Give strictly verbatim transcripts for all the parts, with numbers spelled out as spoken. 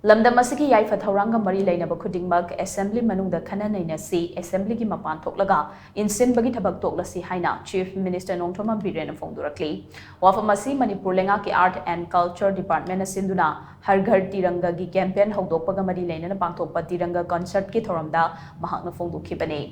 ꯂꯝꯗꯝ ꯑꯁꯤꯒꯤ ꯌꯥꯏꯐ ꯊꯧꯔꯥꯡꯒ ꯃꯔꯤ ꯂꯩꯅꯕ ꯈꯨꯗꯤꯡꯃꯛ ꯑꯦꯁꯦꯝꯕ꯭ꯂꯤ ꯃꯅꯨꯡꯗ ꯈꯟꯅ ꯅꯩꯅꯁꯤ, ꯑꯦꯁꯦꯝꯕ꯭ꯂꯤꯒꯤ ꯃꯄꯥꯟ ꯊꯣꯛꯂꯒ ꯏꯟꯁꯤꯟꯕꯒꯤ ꯊꯕꯛ ꯇꯣꯛꯂꯁꯤ ꯍꯥꯏꯅ ꯆꯤꯐ ꯃꯤꯅꯤꯁꯇꯔ ꯅꯣꯡꯊꯣꯝꯕꯝ ꯕꯤꯔꯦꯟꯅ ꯐꯣꯡꯗꯣꯔꯛꯂꯤ꯫ ꯋꯥꯐꯝ ꯑꯁꯤ ꯃꯅꯤꯄꯨꯔ ꯂꯩꯉꯥꯛꯀꯤ ꯑꯥꯔꯠ ꯑꯦꯟ ꯀꯜꯆꯔ ꯗꯤꯄꯥꯔꯠꯃꯦꯟꯅ ꯁꯤꯟꯗꯨꯅ ꯍꯔ ꯘꯔ ꯇꯤꯔꯪꯒꯒꯤ ꯀꯦꯝꯄꯦꯟ ꯍꯧꯗꯣꯛꯄꯒ ꯃꯔꯤ ꯂꯩꯅꯅ ꯄꯥꯡꯊꯣꯛꯄ ꯇꯤꯔꯪꯒ ꯀꯟꯁꯔꯠꯀꯤ ꯊꯧꯔꯝꯗ ꯃꯍꯥꯛꯅ ꯐꯣꯡꯗꯣꯛꯈꯤꯕꯅꯤ꯫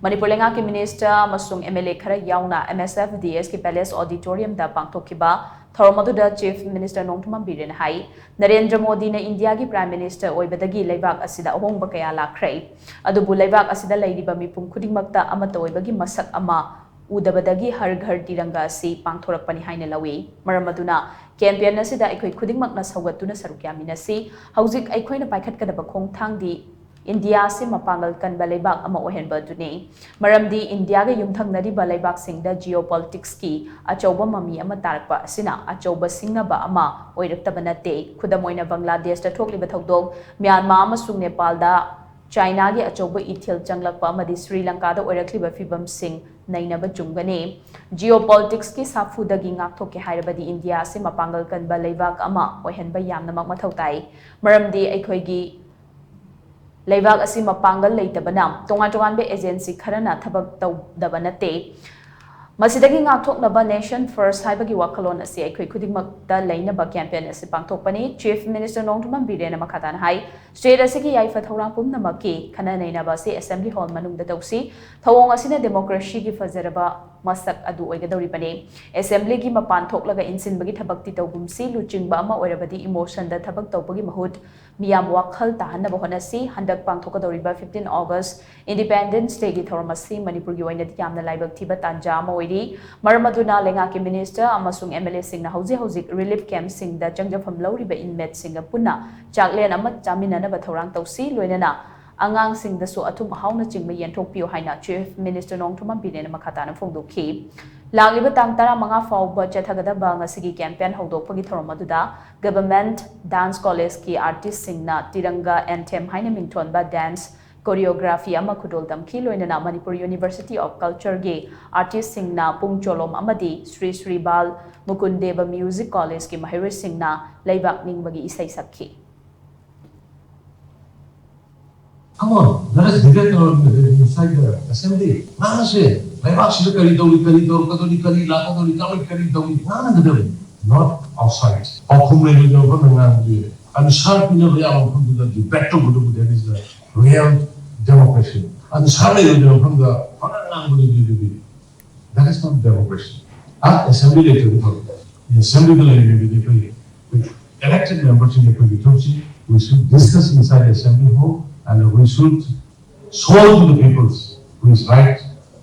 ꯃꯅꯤꯄꯨꯔ ꯂꯩꯉꯥꯛꯀꯤ ꯃꯤꯅꯤꯁꯇꯔ ꯑꯃꯁꯨꯡ ꯑꯦꯝ ꯑꯦꯜ ꯑꯦ ꯈꯔ ꯌꯥꯎꯅ ꯑꯦꯝ ꯑꯦꯁ ꯑꯦꯐ ꯗꯤ ꯑꯦꯁꯀꯤ ꯄꯦꯂꯦꯁ ꯑꯣꯗꯤꯇꯣꯔꯤꯌꯝꯗ ꯄꯥꯡꯊꯣꯛꯈꯤꯕ ꯊꯧꯔꯝ ꯑꯗꯨꯗ ꯆꯤꯐ ꯃꯤꯅꯤꯁꯇꯔ ꯅꯣꯡꯊꯣꯝꯕꯝ ꯕꯤꯔꯦꯟꯅ ꯍꯥꯏ, ꯅꯔꯦꯟꯗ꯭ꯔ ꯃꯣꯗꯤꯅ ꯏꯟꯗꯤꯌꯥꯒꯤ ꯄ꯭ꯔꯥꯏꯝ ꯃꯤꯅꯤꯁꯇꯔ ꯑꯣꯏꯕꯗꯒꯤ ꯂꯩꯕꯥꯛ ꯑꯁꯤꯗ ꯑꯍꯣꯡꯕ ꯀꯌꯥ ꯂꯥꯛꯈ꯭ꯔꯦ꯫ ꯑꯗꯨꯕꯨ ꯂꯩꯕꯥꯛ ꯑꯁꯤꯗ ꯂꯩꯔꯤꯕ ꯃꯤꯄꯨꯝ ꯈꯨꯗꯤꯡꯃꯛꯇ ꯑꯃꯠꯇ ꯑꯣꯏꯕꯒꯤ ꯃꯁꯛ ꯑꯃ ꯎꯗꯕꯗꯒꯤ ꯍꯔ ꯘꯔ ꯇꯤꯔꯪꯒ ꯑꯁꯤ ꯄꯥꯡꯊꯣꯔꯛꯄꯅꯤ ꯍꯥꯏꯅ ꯂꯧꯏ꯫ ꯃꯔꯝ ꯑꯗꯨꯅ ꯀꯦꯝꯄꯦꯟ ꯑꯁꯤꯗ ꯑꯩꯈꯣꯏ ꯈꯨꯗꯤꯡꯃꯛꯅ ꯁꯧꯒꯠꯇꯨꯅ ꯁꯔꯨꯛ ꯌꯥꯃꯤꯟꯅꯁꯤ꯫ ꯍꯧꯖꯤꯛ ꯑꯩꯈꯣꯏꯅ ꯄꯥꯏꯈꯠꯀꯗꯕ ꯈꯣꯡꯊꯥꯡꯗꯤ ꯏꯟꯗꯤꯌꯥ ꯑꯁꯤ ꯃꯄꯥꯡꯒꯜ ꯀꯟꯕ ꯂꯩꯕꯥꯛ ꯑꯃ ꯑꯣꯏꯍꯟꯕ ꯑꯗꯨꯅꯤ꯫ ꯃꯔꯝꯗꯤ ꯏꯟꯗꯤꯌꯥꯒ ꯌꯨꯝꯊꯪꯅꯔꯤꯕ ꯂꯩꯕꯥꯛꯁꯤꯡꯗ ꯖꯤꯑꯣ ꯄꯣꯂꯤꯇꯤꯛꯁꯀꯤ ꯑꯆꯧꯕ ꯃꯃꯤ ꯑꯃ ꯇꯥꯔꯛꯄ ꯑꯁꯤꯅ ꯑꯆꯧꯕ ꯁꯤꯡꯅꯕ ꯑꯃ ꯑꯣꯏꯔꯛꯇꯕ ꯅꯠꯇꯦ꯫ ꯈꯨꯗꯝ ꯑꯣꯏꯅ ꯕꯪꯒ꯭ꯂꯥꯗꯦꯁꯇ ꯊꯣꯛꯂꯤꯕ ꯊꯧꯗꯣꯛ, ꯃ꯭ꯌꯥꯟꯃꯥꯔ ꯑꯃꯁꯨꯡ ꯅꯦꯄꯥꯜꯗ ꯆꯥꯏꯅꯥꯒꯤ ꯑꯆꯧꯕ ꯏꯊꯤꯜ ꯆꯪꯂꯛꯄ ꯑꯃꯗꯤ ꯁ꯭ꯔꯤ ꯂꯪꯀꯥꯗ ꯑꯣꯏꯔꯛꯂꯤꯕ ꯐꯤꯕꯝꯁꯤꯡ ꯅꯩꯅꯕ ꯆꯨꯝꯒꯅꯤ꯫ ꯖꯤꯑꯣ ꯄꯣꯂꯤꯇꯤꯛꯁꯀꯤ ꯁꯥꯐꯨꯗꯒꯤ ꯉꯥꯛꯊꯣꯛꯀꯦ ꯍꯥꯏꯔꯕꯗꯤ ꯏꯟꯗꯤꯌꯥ ꯑꯁꯤ ꯃꯄꯥꯡꯒꯜ ꯀꯟꯕ ꯂꯩꯕꯥꯛ ꯑꯃ ꯑꯣꯏꯍꯟꯕ ꯌꯥꯝꯅꯃꯛ ꯃꯊꯧ ꯇꯥꯏ꯫ ꯃꯔꯝꯗꯤ ꯑꯩꯈꯣꯏꯒꯤ ꯂꯩꯕꯥꯛ ꯑꯁꯤ ꯃꯄꯥꯡꯒꯜ ꯂꯩꯇꯕꯅ ꯇꯣꯉꯥꯟ ꯇꯣꯉꯥꯟꯕ ꯑꯦꯖꯦꯟꯁꯤ ꯈꯔꯅ ꯊꯕꯛ ꯇꯧꯗꯕ ꯅꯠꯇꯦ꯫ ꯃꯁꯤꯗꯒꯤ ꯉꯥꯛꯊꯣꯛꯅꯕ ꯅꯦꯁꯟ ꯐꯔꯁ ꯍꯥꯏꯕꯒꯤ ꯋꯥꯈꯜꯂꯣꯟ ꯑꯁꯤ ꯑꯩꯈꯣꯏ ꯈꯨꯗꯤꯡꯃꯛꯇ ꯂꯩꯅꯕ ꯀꯦꯝꯄꯦꯟ ꯑꯁꯤ ꯄꯥꯡꯊꯣꯛꯄꯅꯤ꯫ ꯆꯤꯐ ꯃꯤꯅꯤꯁꯇꯔ ꯅꯣꯡꯊꯣꯝꯕꯝ ꯕꯤꯔꯦꯟꯅ ꯃꯈꯥ ꯇꯥꯅ ꯍꯥꯏ, ꯁ꯭ꯇꯦꯠ ꯑꯁꯤꯒꯤ ꯌꯥꯏꯐ ꯊꯧꯔꯥꯡ ꯄꯨꯝꯅꯃꯛꯀꯤ ꯈꯟꯅ ꯅꯩꯅꯕ ꯑꯁꯤ ꯑꯦꯁꯦꯝꯕ꯭ꯂꯤ ꯍꯣꯜ ꯃꯅꯨꯡꯗ ꯇꯧꯁꯤ꯫ ꯊꯧꯑꯣꯡ ꯑꯁꯤꯅ ꯗꯦꯃꯣꯀ꯭ꯔꯦꯁꯤꯒꯤ ꯐꯖꯔꯕ ꯃꯁꯛ ꯑꯗꯨ ꯑꯣꯏꯒꯗꯧꯔꯤꯕꯅꯤ꯫ ꯑꯦꯁꯦꯝꯕ꯭ꯂꯤꯒꯤ ꯃꯄꯥꯟ ꯊꯣꯛꯂꯒ ꯏꯟꯁꯤꯟꯕꯒꯤ ꯊꯕꯛꯇꯤ ꯇꯧꯒꯨꯝꯁꯤ꯫ ꯂꯨꯆꯤꯡꯕ ꯑꯃ ꯑꯣꯏꯔꯕꯗꯤ ꯏꯃꯣꯁꯟꯗ ꯊꯕꯛ ꯇꯧꯕꯒꯤ ꯃꯍꯨꯠ ꯃꯤꯌꯥꯝ ꯋꯥꯈꯜ ꯇꯥꯍꯟꯅꯕ ꯍꯣꯠꯅꯁꯤ꯫ ꯍꯟꯗꯛ ꯄꯥꯡꯊꯣꯛꯀꯗꯧꯔꯤꯕ ꯐꯤꯐꯇꯤꯟ ꯑꯣꯒꯁ ꯏꯟꯗꯤꯄꯦꯟꯗꯦꯟꯁ ꯗꯦꯒꯤ ꯊꯧꯔꯝ ꯑꯁꯤ ꯃꯅꯤꯄꯨꯔꯒꯤ ꯑꯣꯏꯅꯗꯤ ꯌꯥꯝꯅ ꯂꯥꯏꯕꯛ ꯊꯤꯕ ꯇꯥꯟꯖꯥ ꯑꯃ ꯑꯣꯏꯔꯤ꯫ ꯃꯔꯝ ꯑꯗꯨꯅ ꯂꯩꯉꯥꯛꯀꯤ ꯃꯤꯅꯤꯁꯇꯔ ꯑꯃꯁꯨꯡ ꯑꯦꯝ ꯑꯦꯜ ꯑꯦꯁꯤꯡꯅ ꯍꯧꯖꯤꯛ ꯍꯧꯖꯤꯛ ꯔꯤꯂꯤꯐ ꯀꯦꯝꯞꯁꯤꯡꯗ ꯆꯪꯖꯐꯝ ꯂꯧꯔꯤꯕ ꯏꯟꯃꯦꯠꯁꯤꯡꯒ ꯄꯨꯟꯅ ꯆꯥꯛꯂꯦꯟ ꯑꯃ ꯆꯥꯃꯤꯟꯅꯅꯕ ꯊꯧꯔꯥꯡ ꯇꯧꯁꯤ꯫ ꯂꯣꯏꯅꯅ ꯑꯉꯥꯡꯁꯤꯡꯗꯁꯨ ꯑꯊꯨꯝ ꯑꯍꯥꯎꯅꯆꯤꯡꯕ ꯌꯦꯟꯊꯣꯛꯄꯤꯌꯨ ꯍꯥꯏꯅ ꯆꯤꯐ ꯃꯤꯅꯤꯁꯇꯔ ꯅꯣꯡꯊꯣꯝꯕꯝ ꯕꯤꯔꯦꯟꯅ ꯃꯈꯥ ꯇꯥꯅ ꯐꯣꯡꯗꯣꯛꯈꯤ꯫ ꯂꯥꯛꯂꯤꯕ ꯇꯥꯡ ꯇꯔꯥꯃꯉꯥ ꯐꯥꯎꯕ ꯆꯠꯊꯒꯗꯕ ꯉꯁꯤꯒꯤ ꯀꯦꯝꯄꯦꯟ ꯍꯧꯗꯣꯛꯄꯒꯤ ꯊꯧꯔꯝ ꯑꯗꯨꯗ ꯒꯚꯔꯟꯃꯦꯟꯠ ꯗꯥꯟꯁ ꯀꯣꯂꯦꯖꯀꯤ ꯑꯥꯔꯇꯤꯁꯁꯤꯡꯅ ꯇꯤꯔꯪꯒ ꯑꯦꯟꯊꯦꯝ ꯍꯥꯏꯅ ꯃꯤꯡꯊꯣꯟꯕ ꯗꯥꯟꯁ ꯀꯣꯔꯤꯌꯣꯒ꯭ꯔꯥꯐꯤ ꯑꯃ ꯈꯨꯗꯣꯜ ꯇꯝꯈꯤ꯫ ꯂꯣꯏꯅꯅ ꯃꯅꯤꯄꯨꯔ ꯌꯨꯅꯤꯚꯔꯁꯤꯇꯤ ꯑꯣꯐ ꯀꯜꯆꯔꯒꯤ ꯑꯥꯔꯇꯤꯁꯁꯤꯡꯅ ꯄꯨꯡ ꯆꯣꯂꯣꯝ ꯑꯃꯗꯤ ꯁ꯭ꯔꯤ ꯁ꯭ꯔꯤ ꯕꯥꯜ ꯃꯨꯀꯨꯟꯗꯦꯕ ꯃ꯭ꯌꯨꯖꯤꯛ ꯀꯣꯂꯦꯖꯀꯤ ꯃꯍꯩꯔꯣꯏꯁꯤꯡꯅ ꯂꯩꯕꯥꯛ ꯅꯤꯡꯕꯒꯤ ꯏꯁꯩ ꯁꯛꯈꯤ꯫ Come on, let us debate our, inside the assembly. ꯉꯥꯡꯅꯁꯦ, ꯂꯩꯕꯥꯛꯁꯤꯗ ꯀꯔꯤ ꯇꯧꯔꯤ, ꯀꯔꯤ ꯇꯧꯔꯛꯀꯗꯧꯔꯤ, ꯀꯔꯤ ꯂꯥꯛꯀꯗꯧꯔꯤ, ꯀꯔꯤ, ꯀꯔꯤ ꯇꯧꯔꯤ, ꯉꯥꯡꯅꯒꯗꯕꯅꯤ, not outside. ꯄꯥꯎꯈꯨꯝ ꯂꯩꯔꯣꯏꯗꯕ ꯃꯐꯝꯗ ꯉꯥꯡꯕꯗꯨ, answer ꯄꯤꯅꯕ ꯌꯥꯕ ꯃꯐꯝꯗꯨꯗ debate ꯇꯧꯒꯗꯕ, that is the real democracy. Answer ꯂꯩꯔꯣꯏꯗꯕ ꯃꯐꯝꯗ ꯄꯪꯉꯥꯡ ꯉꯥꯡꯕꯗꯨꯗꯤ, that is not democracy. ꯑ, assembly ꯂꯩꯇ꯭ꯔꯗꯤ ꯐꯕ꯫ Assembly ꯗ ꯂꯩꯔꯤꯉꯩꯗꯗꯤ ꯑꯩꯈꯣꯏꯒꯤ, ꯑꯩꯈꯣꯏ elected member ꯁꯤꯡ ꯑꯩꯈꯣꯏꯒꯤ ꯊꯕꯛꯁꯤ, we should discuss inside the assembly hall and we should show to the people who is right,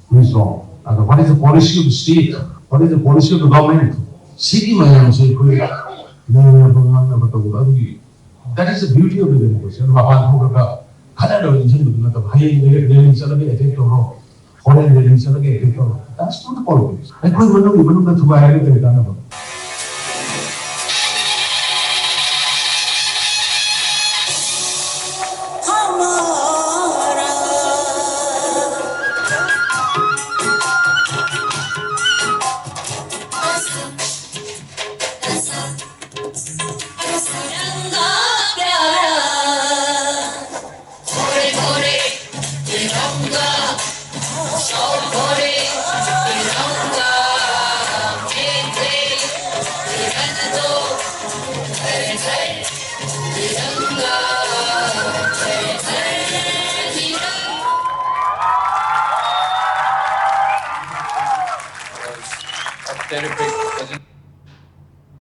who is wrong. And what is the policy of the state? What is the policy of the government? ꯁꯤꯒꯤ ꯃꯌꯥꯝꯁꯦ ꯑꯩꯈꯣꯏ ꯅꯩꯅꯕ, ꯉꯥꯡꯅꯕ ꯇꯧꯕ ꯑꯗꯨꯒꯤ, that is the beauty of the democracy. ꯑꯗꯨ ꯃꯄꯥꯟ ꯊꯣꯛꯈ꯭ꯔꯒ ꯈꯠꯅꯅꯕ ꯏꯟꯁꯤꯟꯕꯗꯨ ꯅꯠꯇꯕ, ꯍꯌꯦꯡ ꯔꯦꯂꯤ ꯆꯠꯂꯒ attack ꯇꯧꯔꯣ, ꯍꯣꯔꯦꯟ ꯔꯦꯂꯤ ꯆꯠꯂꯒ attack ꯇꯧꯔꯣ, that's not the politics. ꯑꯩꯈꯣꯏ ꯃꯅꯨꯡꯒꯤ ꯃꯅꯨꯡꯗ ꯊꯨꯒꯥꯏꯔꯒ ꯀꯔꯤ ꯀꯥꯟꯅꯕ? Terrific.